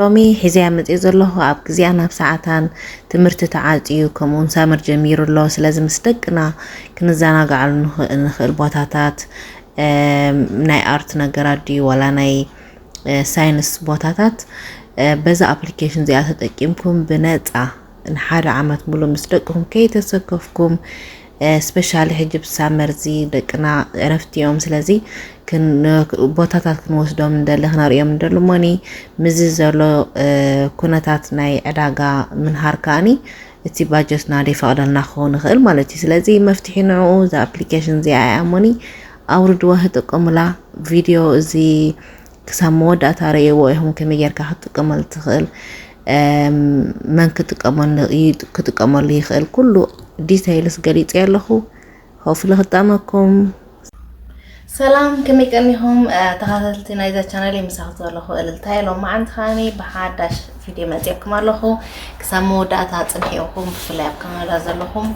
ሎሚ ሒዘያ መፅእ ዘለኹ ኣብ ግዜኣ ናብ ሰዓታን ትምህርቲ ተዓፅዩ ከምኡውን ሳመር ጀሚሩ ኣሎ። ስለዚ ምስ ደቅና ክንዘናጋዓሉ ንኽእል ቦታታት፣ ናይ ኣርት ነገራት ድዩ ዋላ ናይ ሳይንስ ቦታታት፣ በዛ ኣፕሊኬሽን እዚኣ ተጠቂምኩም ብነፃ ንሓደ ዓመት ሙሉ ምስ ደቅኹም ከይተሰከፍኩም፣ ስፔሻሊ ሕጂ ብሳመር እዚ ደቅና ዕረፍቲ እዮም። ስለዚ ቦታታት ክንወስዶም እንደሊ፣ ክነርእዮም እንደሊ እሞኒ፣ ምዚ ዘሎ ኩነታት ናይ ዕዳጋ ምንሃር ከኣኒ እቲ ባጀትና ደይፈቕደልና ክኸውን ይኽእል ማለት እዩ። ስለዚ መፍትሒ ንዕኡ እዛ ኣፕሊኬሽን እዚኣ እያ እሞኒ፣ ኣውርድዋ፣ ተጠቀሙላ። ቪድዮ እዚ ክሳብ መወዳእታ ረእይዎ ኢኹም ከመይ ጌርካ ክትጥቀመሉ ትኽእል፣ መን ክጥቀመሉ ይኽእል፣ ኩሉ ዲተይልስ ገሊፀ ኣለኹ። ሆፍሊ ክጠመኩም። ሰላም፣ ከመይ ቀኒኹም ተኸታተልቲ ናይዛ ቻነል? ምሳኹ ዘለኹ እልልታ የሎም። መዓንቲ ከዓኒ ብሓዳሽ ቪድዮ መፅየኩም ኣለኹ። ክሳብ መወዳእታ ፅንሒኹም፣ ብፍላይ ኣብ ካናዳ ዘለኹም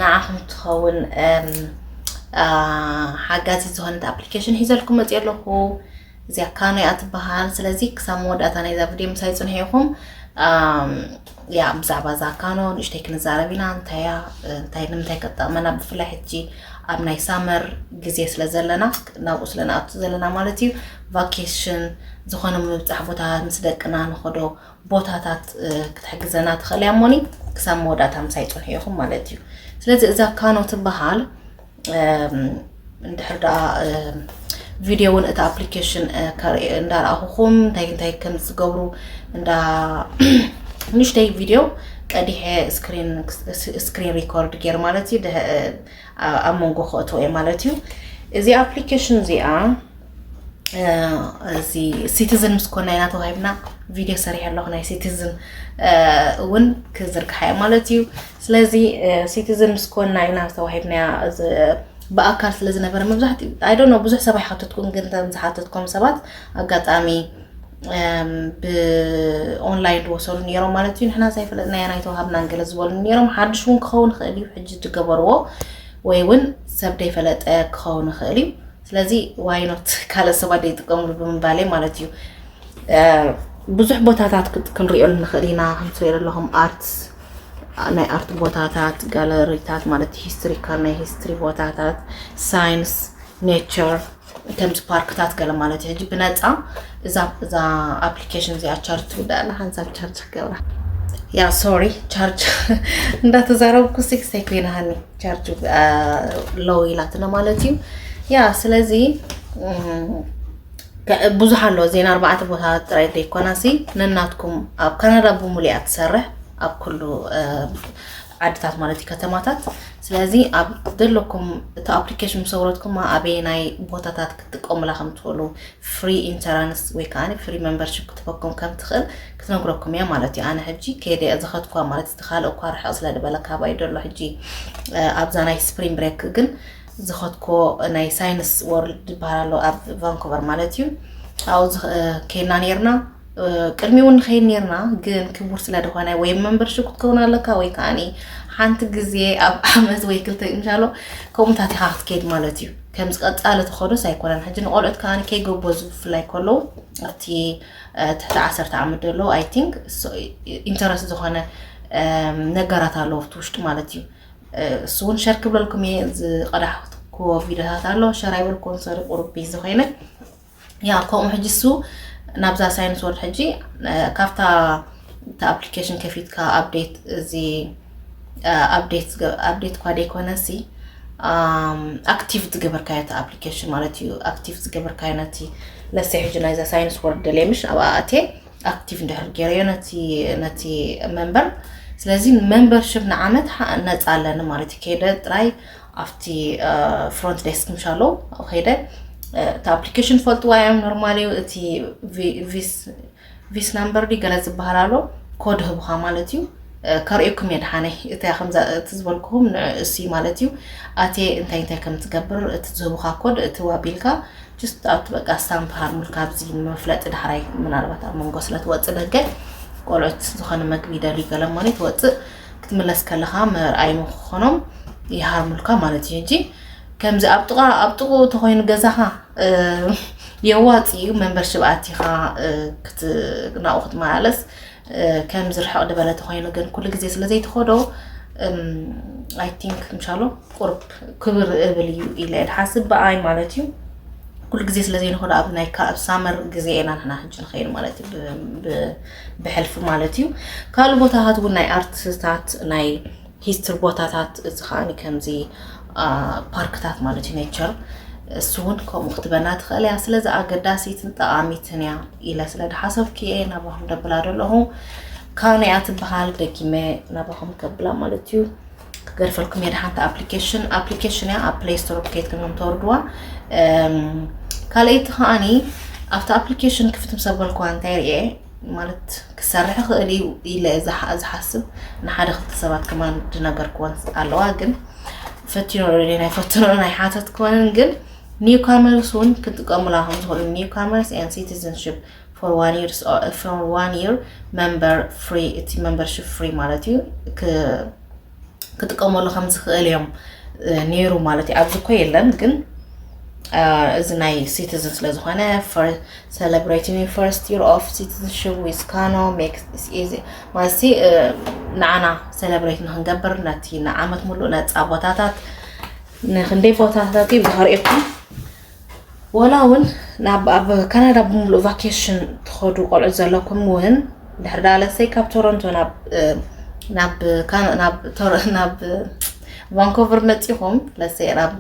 ንዓኹም ትኸውን ሓጋዚ ዝኾነት ኣፕሊኬሽን ሒዘልኩም መፅየ ኣለኹ። እዚኣ ካኖ እያ ትበሃል። ስለዚ ክሳብ መወዳእታ ናይዛ ቪድዮ ምሳይ ፅንሑ ኢኹም። ያ ብዛዕባ እዛ ካኖ ንእሽተይ ክንዛረብ ኢና። እንታይ እያ፣ እንታይ ንምንታይ ከጠቕመና፣ ብፍላይ ሕጂ ኣብ ናይ ሳመር ግዜ ስለ ዘለና፣ ናብኡ ስለ ንኣቱ ዘለና ማለት እዩ። ቫኬሽን ዝኾነ ምብፃሕ ቦታ ምስ ደቅና ንኸዶ ቦታታት ክትሕግዘና ትኽእል እያ እሞኒ፣ ክሳብ መወዳእታ ምሳይ ፅንሑ ኢኹም ማለት እዩ። ስለዚ እዛ ካኖ ትበሃል። እንድሕር ደኣ ቪድዮ እውን እቲ ኣፕሊኬሽን እንዳረኣኹኹም እንታይ እንታይ ከም ዝገብሩ እንዳ ንእሽተይ ቪድዮ ቀዲሐ ስክሪን ሪኮርድ ገይር ማለት እዩ። ኣብ መንጎ ክእትዎ እየ ማለት እዩ። እዚ ኣፕሊኬሽን እዚኣ እዚ ሲቲዝን ምስ ኮና ኢና ተዋሂብና ቪድዮ ሰሪሐ ኣለኹ። ናይ ሲቲዝን እውን ክዝርግሓ እየ ማለት እዩ። ስለዚ ሲቲዝን ምስ ኮና ኢና ተዋሂብና ብኣካል ስለ ዝነበረ መብዛሕትኡ ኣይ ዶንት ኖ ብዙሕ ሰብ ኣይሓተትኩን፣ ግን እቶም ዝሓተትኩም ሰባት ኣጋጣሚ ብኦንላይን ዝወሰዱ ነይሮም ማለት እዩ። ንሕና ዘይፈለጥናያ ናይ ተዋሃብናን ገለ ዝበሉ ነይሮም። ሓድሽ እውን ክኸውን ይኽእል እዩ ሕጂ ዝገበርዎ፣ ወይ እውን ሰብ ዘይፈለጠ ክኸውን ይኽእል እዩ። ስለዚ ዋይኖት ካልእ ሰባት ዘይጥቀምሉ ብምባለይ ማለት እዩ። ብዙሕ ቦታታት ክንሪኦሉ ንኽእል ኢና። ከምትሪኦ ዘለኹም ኣርት፣ ናይ ኣርት ቦታታት፣ ጋለሪታት ማለት ሂስትሪካል ናይ ሂስትሪ ቦታታት፣ ሳይንስ፣ ኔቸር፣ ከምዚ ፓርክታት ገለ ማለት እዩ። ሕጂ ብነፃ እዛ እዛ ኣፕሊኬሽን እዚኣ ቻርጅ ትውዳእ ኣላ። ሓንሳብ ቻርጅ ክገብራ። ያ ሶሪ፣ ቻርጅ እንዳተዛረብኩ ሲ ክሰይ ኮይና ሃኒ ቻርጅ ሎው ኢላትና ማለት እዩ። ያ ስለዚ ብዙሕ ኣሎ። እዚን ኣርባዕተ ቦታታት ጥራይ ዘይኮናሲ ነናትኩም ኣብ ካናዳ ብምሉእ እያ ትሰርሕ፣ ኣብ ኩሉ ዓድታት ማለት እዩ፣ ከተማታት። ስለዚ ኣብ ዘለኩም እቲ ኣፕሊኬሽን ምስ ኣውረድኩማ ኣበየናይ ቦታታት ክትጥቀሙላ ከም ትኽእሉ፣ ፍሪ ኢንተራንስ ወይ ከዓ ፍሪ ሜምበርሺፕ ክትበኩም ከም ትኽእል ክትነግረኩም እያ ማለት እዩ። ኣነ ሕጂ ከይደ ዝኸትኳ ማለት እቲ ካልእ እኳ ርሕቕ ስለ ዝበለ ካባይ ደሎ ሕጂ ኣብዛ ናይ ስፕሪንግ ብሬክ ግን ዝኸትኮ ናይ ሳይንስ ወርልድ ዝበሃል ኣሎ ኣብ ቫንኮቨር ማለት እዩ። ኣብኡ ከይድና ነይርና። ቅድሚ እውን ንኸይድ ነይርና፣ ግን ክቡር ስለ ዝኾነ ወይ መምበርሽፕ ክትከውን ኣለካ ወይ ከዓኒ ሓንቲ ግዜ ኣብ ዓመት ወይ ክልተ ምሻሎ ከምኡታት ኢኻ ክትከይድ ማለት እዩ። ከምዚ ቀጻሊ ትኸዶስ ኣይኮነን። ሕጂ ንቆልዑት ከዓኒ ከይገበዙ ብፍላይ ከለዉ ኣብቲ ትሕቲ ዓሰርተ ዓመት ዘሎ ኣይ ቲንክ ኢንተረስት ዝኾነ ነገራት ኣለዎ ኣብቲ ውሽጢ ማለት እዩ። እሱ እውን ሸር ክብለልኩም እየ። ዝቐዳሕኩዎ ቪዲዮታት ኣሎ፣ ሸር ኣይበልኩዎን፣ ሶሪ፣ ቁሩብ ቢዚ ኮይነ። ያ ከምኡ ሕጂ እሱ ናብዛ ሳይንስ ወርድ ሕጂ ካብታ እቲ ኣፕሊኬሽን ከፊትካ ኣፕዴት እዚ ኣፕዴት ኣፕዴት እኳ ደይኮነ ሲ ኣክቲቭ ዝገበርካዮ እቲ ኣፕሊኬሽን ማለት እዩ። ኣክቲቭ ዝገበርካዮ ነቲ ለሰ ሕጂ ናይዛ ሳይንስ ወርድ ደልየ ምሽ ኣብኣ ኣትየ ኣክቲቭ እንድሕር ገይረዮ ነቲ ነቲ መንበር። ስለዚ መንበርሽፕ ንዓመት ነፃ ኣለኒ ማለት እዩ። ከይደ ጥራይ ኣብቲ ፍሮንት ዴስክ ምሻለው ከይደ እቲ ኣፕሊኬሽን ፈልጥዋ እዮም ኖርማሊ እቲ ቪስ ናምበር ዲ ገለ ዝበሃል ኣሎ ኮድ ህቡኻ ማለት እዩ። ከርእየኩም እየ ድሓነይ እቲ ከምዛ እቲ ዝበልኩኹም ንእሲ ማለት እዩ። ኣቴ እንታይ እንታይ ከም ትገብር እቲ ዝህቡኻ ኮድ እቲ ዋቢልካ ጅስት ኣብቲ በቃ ስታምፕ ሃርሙልካ ኣብዚ ንመፍለጢ ዳሕራይ ምናልባት ኣብ መንጎ ስለ ትወፅእ ደገ ቆልዑት ዝኾነ መግቢ ይደልዩ ገለ እሞ ትወፅእ ክትምለስ ከለኻ መርኣይ ምኾኖም ይሃርሙልካ ማለት እዩ። ሕጂ ከምዚ ኣብ ጥቓ ኣብ ጥቕኡ ተኾይኑ ገዛኻ የዋፂ እዩ። መንበርሽፕ ኣቲኻ ናብኡ ክትመላለስ ከም ዝርሕቕ ዝበለ ተኮይኑ ግን ኩሉ ግዜ ስለ ዘይትኸዶ፣ I think ምሻሎ ቁርብ ክብር እብል እዩ ኢለ ድሓስብ ብኣይ ማለት እዩ። ኩሉ ግዜ ስለ ዘይንኸዶ ኣብ ናይ ሳመር ግዜ ኢና ንሕና ሕጂ ንኸይድ ማለት እዩ፣ ብሕልፊ ማለት እዩ። ካልእ ቦታታት እውን ናይ ኣርትታት ናይ ሂስትሪ ቦታታት፣ እዚ ከዓኒ ከምዚ ፓርክታት ማለት እዩ፣ ኔቸር፣ እሱ እውን ከምኡ ክትበና ትኽእል እያ። ስለዚ ኣገዳሲትን ጠቓሚትን እያ ኢለ ስለ ድሓሰብኩ እየ ናባኹም ደብላ ዘለኹ። ካኖያ ትበሃል፣ ደጊመ ናባኹም ከብላ ማለት እዩ። ክገርፈልኩም እየ ድሓንቲ ኣፕሊኬሽን ኣፕሊኬሽን እያ። ኣብ ፕሌይ ስቶር ከይድኩም ተወርድዋ። ካልኣይቲ ከዓኒ ኣብቲ ኣፕሊኬሽን ክፍት ምስ ኣበልኩዋ እንታይ ርእየ ማለት ክሰርሕ ይኽእል እዩ ኢለ ዝሓስብ ንሓደ ክልተ ሰባት ከማን ዝነገርክወን ኣለዋ። ግን ፈትኖ ናይ ፈትኖ ናይ ሓተትክወንን ግን ኒውካመርስ እውን ክጥቀሙላ ከም ዝኽእሉ፣ ኒውካመርስ and citizenship for one year፣ for one year member free፣ እቲ membership free ማለት እዩ። ክጥቀመሉ ከም ዝኽእል እዮም ነይሩ ማለት እዩ። ኣብዚ እኮ የለን ግን እዚ ናይ ሲቲዝን ስለ ዝኾነ celebrating first year of citizenship with ካኖ makes easy ማለት ንዓና ሰለብሬት ንክንገብር ነቲ ንዓመት ሙሉእ ነፃ ቦታታት ንክንደይ ቦታታት እዩ ብዝኸርእየኩም ወላ እውን ናብ ኣብ ካናዳ ብምሉእ ቫኬሽን ትኸዱ ቆልዑ ዘለኩም እውን ድሕሪ ዳለሰይ ካብ ቶሮንቶ ናብ ናብ ቫንኮቨር መፂኹም ለሰይ ናብ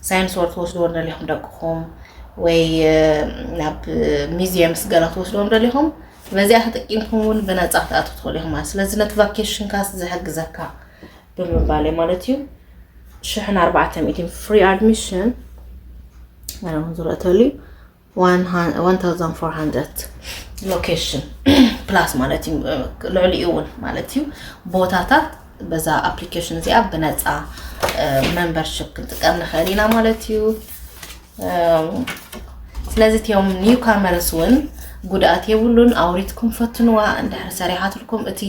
ሳይንስ ወር ትወስድዎ ደሊኹም ደቅኹም ወይ ናብ ሚዚየምስ ገላ ትወስድዎም ደሊኹም በዚኣ ተጠቂምኩም እውን ብነፃ ክትኣትው ትኽእሉ ኢኹም ማለት ስለዚ ነቲ ቫኬሽን ካስ ዝሕግዘካ ብምባል ማለት እዩ ሽሕን ኣርባዕተ ሚእትን free admission ዝረእተሉ one thousand four hundred location plus ማለት እዩ ልዕሊኡ እውን ማለት እዩ ቦታታት በዛ ኣፕሊኬሽን እዚኣ ብነፃ መንበርሽፕ ክንጥቀም ንኽእል ኢና ማለት እዩ ስለዚ እቲዮም ኒውካመርስ እውን ጉድኣት የብሉን ኣውሪትኩም ፈትንዋ እንድሕር ሰሪሓትልኩም እቲ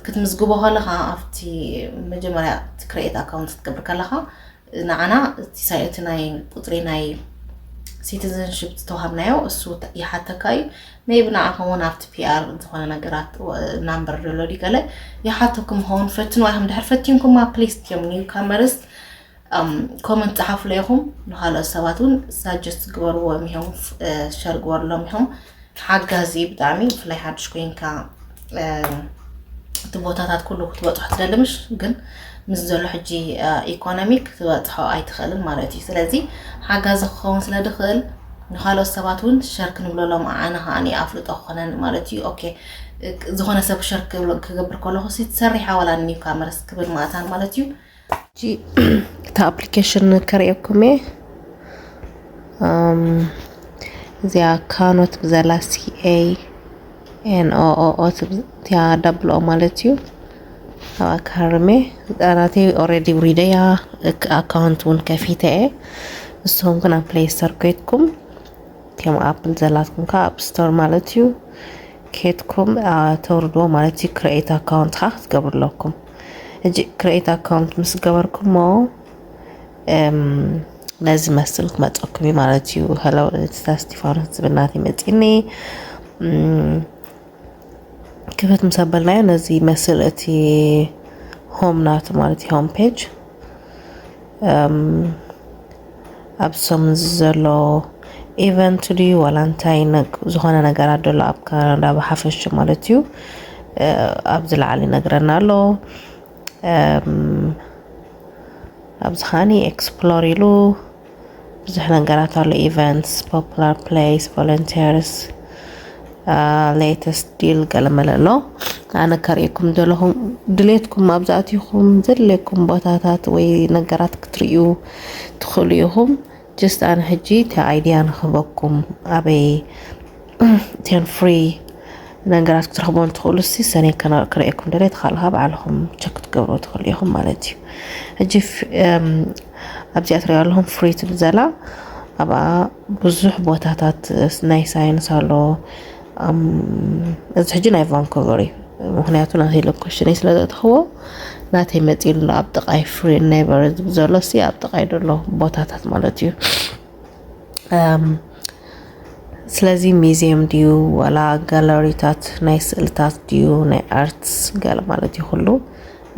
ክትምዝግቦ ከለካ ኣብቲ መጀመርያ ክሬኤት ኣካውንት ክትገብር ከለካ ንዓና እቲ ናይ ቁፅሪ ናይ ሲቲዘንሽፕ ዝተዋሃብናዮ እሱ ይሓተካ እዩ maybe ንዓኹም እውን ኣብቲ ፒኣር ዝኾነ ነገራት ናምበር ደሎ ድዩ ገለ ይሓተኩም ይኸውን ፈትንዋ ኢኹም ድሕር ፈቲንኩማ ፕሊስ እዮም ኒው ካመርስ ኮመንት ፀሓፉለ ኢኹም ንካልኦት ሰባት እውን ሳጀስት ግበርዎም ኢኹም ሸር ግበርሎም ኢኹም ሓጋዚ ብጣዕሚ ብፍላይ ሓድሽ ኮይንካ እቲ ቦታታት ኩሉ ክትበፅሖ ትደሊ ምሽ ግን ምስ ዘሎ ሕጂ ኢኮኖሚ ክትበፅሖ ኣይትኽእልን ማለት እዩ ስለዚ ሓጋዚ ክኸውን ስለ ድኽእል ንካልኦት ሰባት እውን ሸር ክንብለሎም ኣነ ከዓ ኣፍልጦ ክኾነን ማለት እዩ ኦኬ ዝኾነ ሰብ ሸር ክገብር ከለኹ ሲ ትሰርሕ ኣዋላ ኒው ካመርስ ክብል ማእታን ማለት እዩ እቲ ኣፕሊኬሽን ከርእየኩም እየ እዚኣ ካኖ ትብዘላ C A N O O O ትያ double O ማለት እዩ ኣብኣ ክሃርም እየ ናተይ already ውሪደያ ኣካውንት እውን ከፊተ እየ ንስኹም ግን ኣብ ፕሌይ ስቶር ኮይትኩም ከም ኣፕል ዘላትኩም ከዓ ኣፕ ስቶር ማለት እዩ ኬድኩም ተውርድዎ ማለት እዩ ክሬኤት ኣካውንት ከዓ ክትገብሩ ኣለኩም ሕጂ ክሬኤት ኣካውንት ምስ ገበርኩሞ ነዚ መስል ክመፀኩም እዩ ማለት እዩ ሄሎ እታ ስቲፋኖስ ዝብል ናተይ መፂኒ ክፍት ምስ ኣበልናዮ ነዚ መስል እቲ ሆም ናቱ ማለት እዩ ሆም ፔጅ ኣብ ሰሙን ዘሎ ኢቨንት ድዩ ዋላ እንታይ ዝኾነ ነገራት ደሎ ኣብ ካናዳ ብሓፈሽ ማለት እዩ ኣብዚ ላዕሊ ይነግረና ኣሎ ኣብዚ ከዓኒ ኤክስፕሎር ኢሉ ብዙሕ ነገራት ኣሎ events popular place volunteers latest deal ገለመለ ኣሎ ኣነ ከርእየኩም ዘለኹም ድሌትኩም ኣብዛእቲኹም ዘድለየኩም ቦታታት ወይ ነገራት ክትርእዩ ትኽእሉ ኢኹም just ኣነ ሕጂ እቲ idea ንክህበኩም ኣበይ እተን free ነገራት ክትረኽቦ እንትኽእሉ ሲ ሰነይ ክርእየኩም ደለ ተኻልካ ባዕልኹም ቸክ ክትገብሩ ትኽእሉ ኢኹም ማለት እዩ ሕጂ ኣብዚኣ ትሪኦ ኣለኹም ፍሪ ትብል ዘላ ኣብኣ ብዙሕ ቦታታት ናይ ሳይንስ ኣሎ እዚ ሕጂ ናይ ቫንኮቨር እዩ ምክንያቱ ናተይ ሎኮሽነይ ስለ ዘእትኽዎ ናተይ መፂሉ ኣብ ጥቃይ ፍሪ ኔበር ዝብል ዘሎ ሲ ኣብ ጥቃይ ዘሎ ቦታታት ማለት እዩ ስለዚ ሚዚየም ድዩ ዋላ ጋለሪታት ናይ ስእልታት ድዩ ናይ ኣርትስ ገለ ማለት እዩ ኩሉ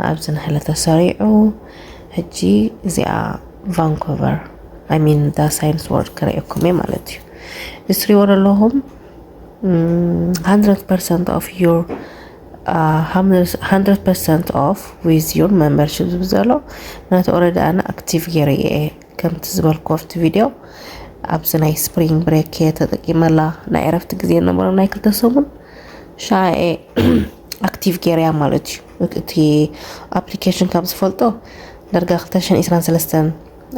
ኣብዚ ንሕለ ተሰሪዑ። ሕጂ እዚኣ ቫንኮቨር ሚን ዳ ሳይንስ ወርልድ ክርእየኩም እየ ማለት እዩ። እዚ ትሪእዎ ዘለኹም hundred percent of your hundred percent of with your membership ዝብል ዘሎ ምክንያቱ ኦረዲ ኣነ ኣክቲቭ ገይረ እየ ከምቲ ዝበልኩ ኣብቲ ቪድዮ ኣብዚ ናይ ስፕሪንግ ብሬክ እየ ተጠቂመላ ናይ ዕረፍቲ ግዜ ነበረ ናይ ክልተ ሰሙን ሻኤ ኣክቲቭ ገይረያ ማለት እዩ። እቲ ኣፕሊኬሽን ካብ ዝፈልጦ ደርጋ ክልተ ሽሕን ዕስራን ሰለስተን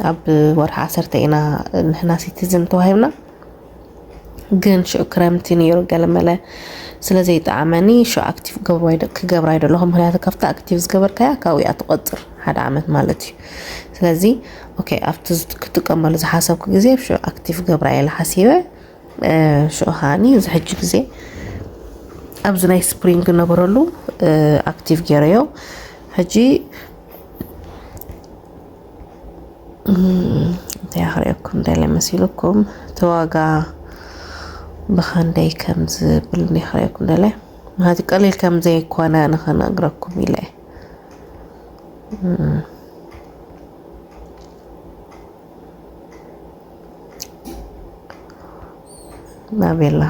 ኣብ ወርሒ ዓሰርተ ኢና ንሕና ሲቲዝን ተዋሂብና። ግን ሽዑ ክረምቲ ነይሩ ገለመለ ስለ ዘይጠዓመኒ ሽዑ ኣክቲቭ ክገብራ ይደለኹ ምክንያቱ ካብቲ ኣክቲቭ ዝገበርካያ ካብኡ እያ ትቆፅር ሓደ ዓመት ማለት እዩ። ስለዚ ኦኬ ኣብቲ ክጥቀመሉ ዝሓሰብኩ ግዜ ሽዑ ኣክቲቭ ገብራ እየ ሓሲበ። ሽዑ ከዓኒ እዚ ሕጂ ግዜ ኣብዚ ናይ ስፕሪንግ ነበረሉ ኣክቲቭ ገይረዮ። ሕጂ እንታይ ክርእየኩም ደለ መሲልኩም እቲ ዋጋ ብኸንደይ ከም ዝብል እንደ ክርእየኩም ደለ ምክንያቱ ቀሊል ከም ዘይኮነ ንኽነግረኩም ኢለ ናቤላ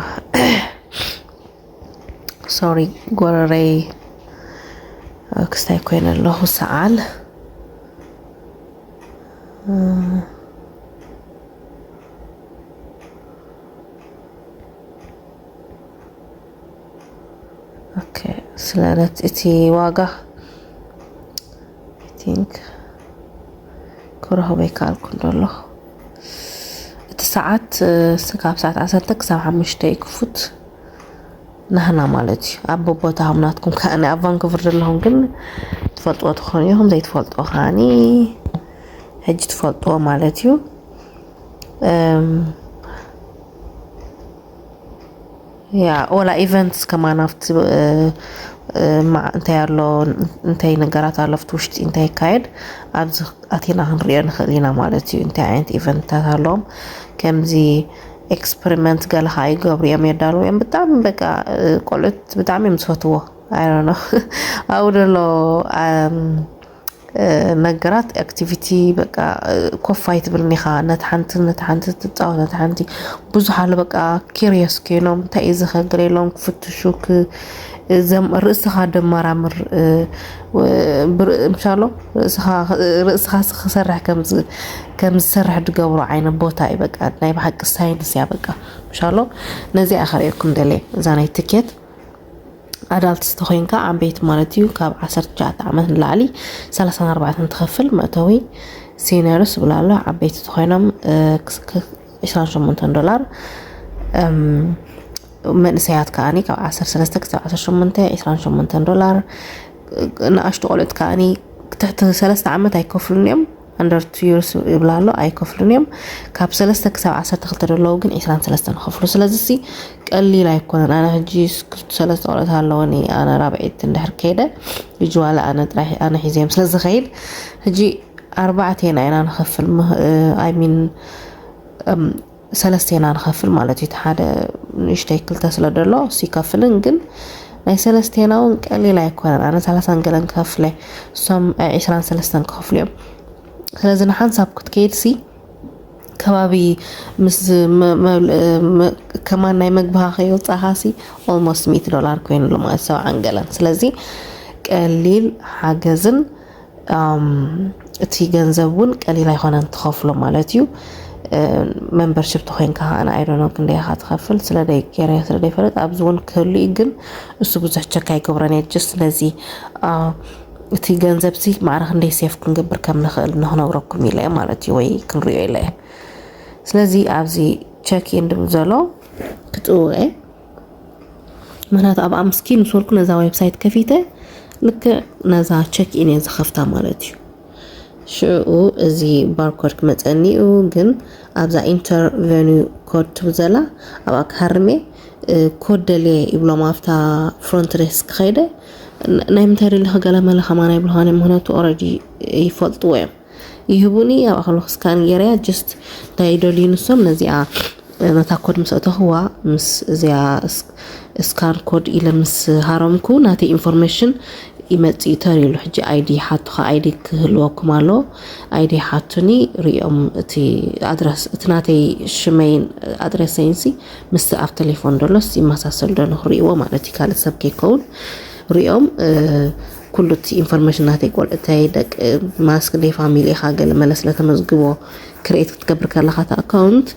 ሶሪ ጎረረይ ክስታይ ኮይነ ኣለኹ ሰዓል ስለነት እቲ ዋጋ ቲንክ ክረኽቦ ይከኣልኩ እንደሎ እቲ ሰዓት ካብ ሰዓት ዓሰርተ ክሳብ ሓሙሽተ ይክፉት ናህና ማለት እዩ ኣብ ቦታኹም ናትኩም ከኣ ኣብ ቫንኩቨር ዘለኹም ግን ትፈልጥዎ ትኾኑ ኢኹም ዘይትፈልጥዎ ከዓኒ ሕጂ ትፈልጥዎ ማለት እዩ ያ ኦላ ኢቨንትስ ከማን ኣብቲ እንታይ ኣሎ እንታይ ነገራት ኣሎ ኣብቲ ውሽጢ እንታይ ይካየድ ኣብዚ ኣቲና ክንሪኦ ንኽእል ኢና ማለት እዩ እንታይ ዓይነት ኢቨንትታት ኣለዎም ከምዚ ኤክስፐሪመንት ገለ ከዓ ይገብሩ እዮም የዳልዉ እዮም ብጣዕሚ በቃ ቆልዑት ብጣዕሚ እዮም ዝፈትዎ ኣይኖ ኣብኡ ደሎ ነገራት ኣክቲቪቲ በቃ ኮፍ ኣይትብልን ኢኻ ነቲ ሓንቲ ነቲ ሓንቲ ትፃወት ነቲ ሓንቲ ብዙሕ ኣሎ በቃ ኪርየስ ኮይኖም እንታይ እዩ ዝኸግር የለዎም ክፍትሹ ርእስኻ ደመራምር ምሻሎ ርእስኻ ክሰርሕ ከም ዝሰርሕ ድገብሮ ዓይነት ቦታ እዩ በቃ ናይ ብሓቂ ሳይንስ እያ በቃ ምሻሎ ነዚኣ ከርእየኩም ደልየ እዛ ናይ ትኬት ኣዳልትስ ተኾይንካ ዓበይቲ ማለት እዩ ካብ ዓሰርተ ትሽዓተ ዓመት ንላዕሊ ሰላሳን ኣርባዕተን ትኸፍል መእተዊ ሲነርስ ይብል ኣሎ ዓበይቲ ተኾይኖም ዕስራን ሸሞንተን ዶላር መንእሰያት ከዓኒ ካብ ዓሰርተ ሰለስተ ክሳብ ዓሰርተ ሸሞንተ ዕስራን ሸሞንተን ዶላር ንኣሽቱ ቆልዑት ከዓኒ ትሕቲ ሰለስተ ዓመት ኣይከፍሉን እዮም under two years ይብላ ኣሎ ኣይከፍሉን እዮም ካብ ሰለስተ ክሳብ ዓሰርተ ክልተ ዘለዉ ግን ዕስራን ሰለስተን ይኸፍሉ ስለዚ ሲ ቀሊል ኣይኮነን ኣነ ሕጂ ክልተ ሰለስተ ቆልዑት ኣለወኒ ኣነ ራብዒት እንድሕር ከይደ ልጅ ዋላ ኣነ ጥራሕ ኣነ ሒዘዮም ስለ ዝኸይድ ሕጂ ኣርባዕቴና ኢና ንኸፍል I mean ሰለስቴና ንኸፍል ማለት እዩ ሓደ ንእሽተይ ክልተ ስለ ደሎ ይከፍልን ግን ናይ ሰለስቴና እውን ቀሊል ኣይኮነን ኣነ ሰላሳን ገለን ክኸፍለ እሶም ዕስራን ሰለስተን ክኸፍሉ እዮም ስለዚ ንሓንሳብ ክትከይድ ሲ ከባቢ ምስ ከማን ናይ መግብኻ ከይወፃኻ ሲ almost ሚእቲ ዶላር ኮይኑሉ ማለት ሰብዓን ገለን ስለዚ ቀሊል ሓገዝን እቲ ገንዘብ እውን ቀሊል ኣይኮነን ትኸፍሎ ማለት እዩ membership ተኮይንካ ከዓነ I don't know ክንደይ ኢኻ ትኸፍል ስለ ደይ ገይረ ስለ ደይፈልጥ ኣብዚ እውን ክህሉ እዩ ግን እሱ ብዙሕ ቸክ ኣይገብሮን እየ just ነዚ እቲ ገንዘብ ሲ ማዕረ ክንደይ save ክንገብር ከም ንኽእል ንክነግረኩም ኢለ ማለት እዩ ወይ ክንሪኦ ኢለ ስለዚ ኣብዚ check in ድብል ዘሎ ክጥውቀ ምክንያቱ ኣብ ኣምስኪ ምስ በልኩ ነዛ ዌብሳይት ከፊተ ልክዕ ነዛ check in እየ ዝኸፍታ ማለት እዩ ሽዑ እዚ barcode ክመፀኒ እዩ ግን ኣብዛ enter venue code ትብል ዘላ ኣብኣ ክሃርም እየ code ደልየ ይብሎም ኣብታ front desk ከይደ ናይ ምንታይ ደሊኺ ገለ መለ ከማና ይብልኻኒ ምክንያቱ already ይፈልጥዎ እዮም ይህቡኒ። ኣብኣ ከለኹ ስካን ገይረያ፣ ጀስት እንታይ ይደልዩ ንሶም፣ ነዚኣ ነታ ኮድ ምስ ኣእተኽዋ፣ ምስ እዚኣ ስካን ኮድ ኢለ ምስ ሃረምኩ፣ ናተይ ኢንፎርሜሽን ይመጽእ እዩ ተሪሉ። ሕጂ ኣይዲ ሓቱኻ፣ ኣይዲ ክህልወኩም ኣሎ። ኣይዲ ሓቱኒ፣ ሪኦም እቲ ኣድረስ፣ እቲ ናተይ ሽመይን ኣድረሰይንሲ ምስቲ ኣብ ቴሌፎን ደሎስ ይመሳሰል ዶ ንኽርእይዎ ማለት እዩ፣ ካልእ ሰብ ከይከውን ሪኦም ኩሉ እቲ ኢንፎርሜሽን ናተይ፣ ቆልዕተይ፣ ደቂ ማስክ ደይ ፋሚሊ ኢኻ፣ ገለ መለ ስለ ተመዝግቦ ክሬት ክትገብር ከለኻ እቲ ኣካውንት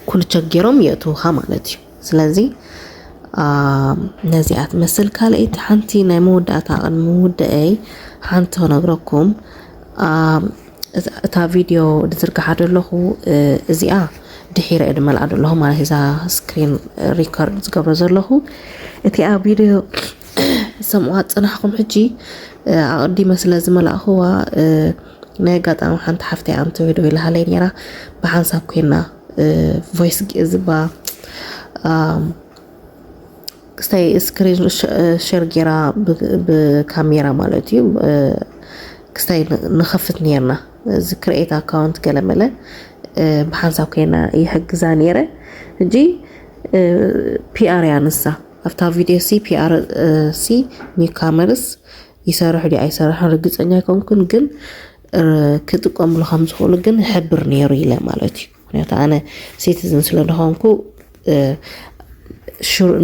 ኩሉ ቸክ ገይሮም የእትውኻ ማለት እዩ። ስለዚ ነዚኣ ትመስል። ካልኣይቲ ሓንቲ ናይ መወዳእታ ቅድሚ ምውድአይ ሓንቲ ክነግረኩም። እታ ቪድዮ ዝዝርግሓ ዘለኹ እዚኣ ድሒረ እየ ድመልኣ ዘለኹ ማለት እዛ ስክሪን ሪከርድ ዝገብሮ ዘለኹ። እቲኣ ቪድዮ ሰምዋ ጽናሕኩም ሕጂ ኣቕዲመ ስለ ዝመላእኽዋ ናይ ኣጋጣሚ ሓንቲ ሓፍተይ ኣንተ ቪድዮ ኢላሃለይ ነይራ። ብሓንሳብ ኮይና ቮይስ ግእዝባ ክስታይ ስክሪን ሸር ጌራ ብካሜራ ማለት እዩ። ክስታይ ንኸፍት ነርና እዚ ክሬኤት ኣካውንት ገለመለ ብሓንሳብ ኮይና ይሕግዛ ነይረ። እጂ ፒኣር እያ ንሳ ኣብታ ቪድዮ ሲ ፒኣር ሲ ኒውካመርስ ይሰርሕ ዲ ኣይሰርሕ ርግፀኛ ኣይኮንኩን፣ ግን ክጥቀምሉ ከም ዝኽእሉ ግን ሕብር ነይሩ ኢለ ማለት እዩ። ምክንያቱ ኣነ ሲቲዝን ስለ ዝኾንኩ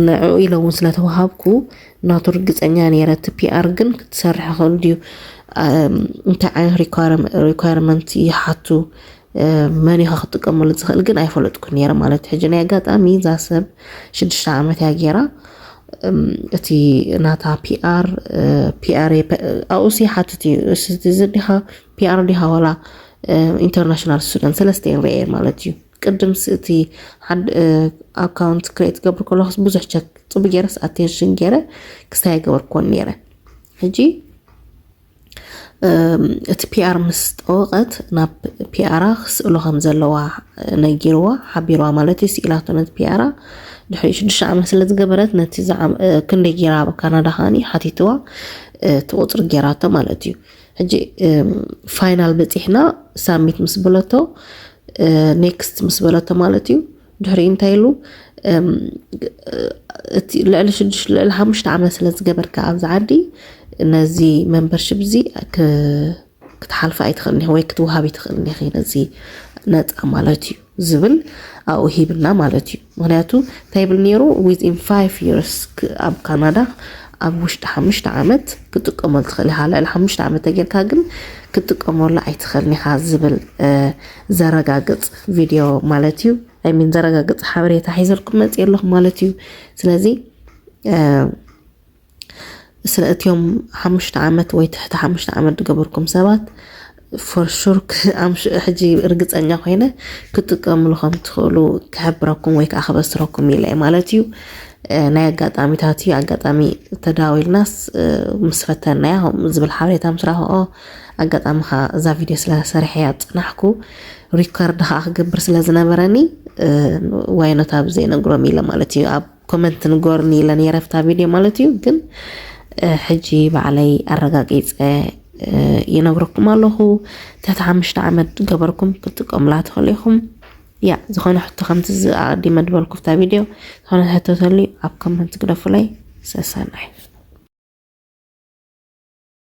ንዕኡ ኢለ እውን ስለተዋሃብኩ ናቱ ርግፀኛ ነይረ። እቲ ፒኣር ግን ክትሰርሕ ይኽእል ድዩ እንታይ ዓይነት ሪኳርመንት ይሓቱ መን ኢኻ ክጥቀመሉ ዝኽእል ግን ኣይፈለጥኩ ነይረ ማለት ሕጂ ናይ ኣጋጣሚ እዛ ሰብ ሽዱሽተ ዓመት እያ ገይራ እቲ ናታ ፒኣር ፒኣር ኣኡሲ ሓትት እዩ እዚ ዲኻ ፒኣር ዲኻ ዋላ ኢንተርናሽናል ስቱደንት ሰለስተ ንርኤ ማለት እዩ። ቅድም እቲ ሓደ ኣካውንት ክሬት ገብር ከለኩስ ብዙሕ ቸክ ፅቡቅ ገይረስ ኣቴንሽን ገይረ ክስታይ ገበርኮን ነይረ። ሕጂ እቲ ፒኣር ምስ ጠወቀት ናብ ፒኣራ ክስእሎ ከም ዘለዋ ነጊርዋ ሓቢርዋ ማለት እዩ። ስኢላቶ ነቲ ፒኣራ ድሕሪ ሽዱሽተ ዓመት ስለ ዝገበረት ነቲ ክንደይ ገይራ ኣብ ካናዳ ከዓኒ ሓቲትዋ እቲ ቁፅሪ ገይራቶ ማለት እዩ። ሕጂ ፋይናል በፂሕና ሳሚት ምስ በለቶ ኔክስት ምስ በለቶ ማለት እዩ። ድሕሪ እንታይ ኢሉ እቲ ልዕሊ ሽዱሽተ ልዕሊ ሓሙሽተ ዓመት ስለ ዝገበርካ ኣብዚ ዓዲ ነዚ መንበርሽፕ እዚ ክትሓልፈ ኣይትኽእልን ኢኺ ወይ ክትወሃብ ኣይትኽእልን ኢኺ ነዚ ነፃ ማለት እዩ ዝብል ኣብኡ ሂብና ማለት እዩ። ምክንያቱ እንታይ ይብል ነይሩ within five years ኣብ ካናዳ ኣብ ውሽጢ ሓሙሽተ ዓመት ክትጥቀመሉ ትኽእል ኢኻ። ልዕሊ ሓሙሽተ ዓመት ተጌርካ ግን ክትጥቀመሉ ኣይትኽእልን ኢኻ ዝብል ዘረጋግፅ ቪድዮ ማለት እዩ። ኣይሚን ዘረጋግፅ ሓበሬታ ሒዘልኩም መፅእ ኣለኹ ማለት እዩ። ስለዚ ስለ እትዮም ሓሙሽተ ዓመት ወይ ትሕቲ ሓሙሽተ ዓመት ዝገበርኩም ሰባት for sure ሕጂ ርግፀኛ ኮይነ ክትጥቀምሉ ከም ትኽእሉ ክሕብረኩም ወይ ከዓ ክበስረኩም ኢለ ማለት እዩ። ናይ ኣጋጣሚታት እዩ ኣጋጣሚ ተዳዊልናስ ምስ ፈተናያ ከምኡ ዝብል ሓበሬታ ምስ ረኽኦ ኣጋጣሚ ከዓ እዛ ቪድዮ ስለ ሰሪሐያ ዝፅናሕኩ ሪከርድ ከዓ ክገብር ስለ ዝነበረኒ ዋይኖት ኣብ ዘይነግሮም ኢለ ማለት እዩ። ኣብ ኮመንት ንገሩኒ ኢለ ነይረ ኣብታ ቪድዮ ማለት እዩ። ግን ሕጂ ባዕለይ ኣረጋጊፀ ይነግረኩም ኣለኹ። ትሕቲ ሓሙሽተ ዓመት ገበርኩም ክትጥቀሙላ ትኽእሉ ኢኹም። ያ ዝኾነ ሕቶ ከምቲ ኣቐዲመ ዝበልኩ ኣብታ ቪድዮ ዝኾነ ሕቶ ተልዩ ኣብ ኮመንት ግደፉለይ። ሰሰናይ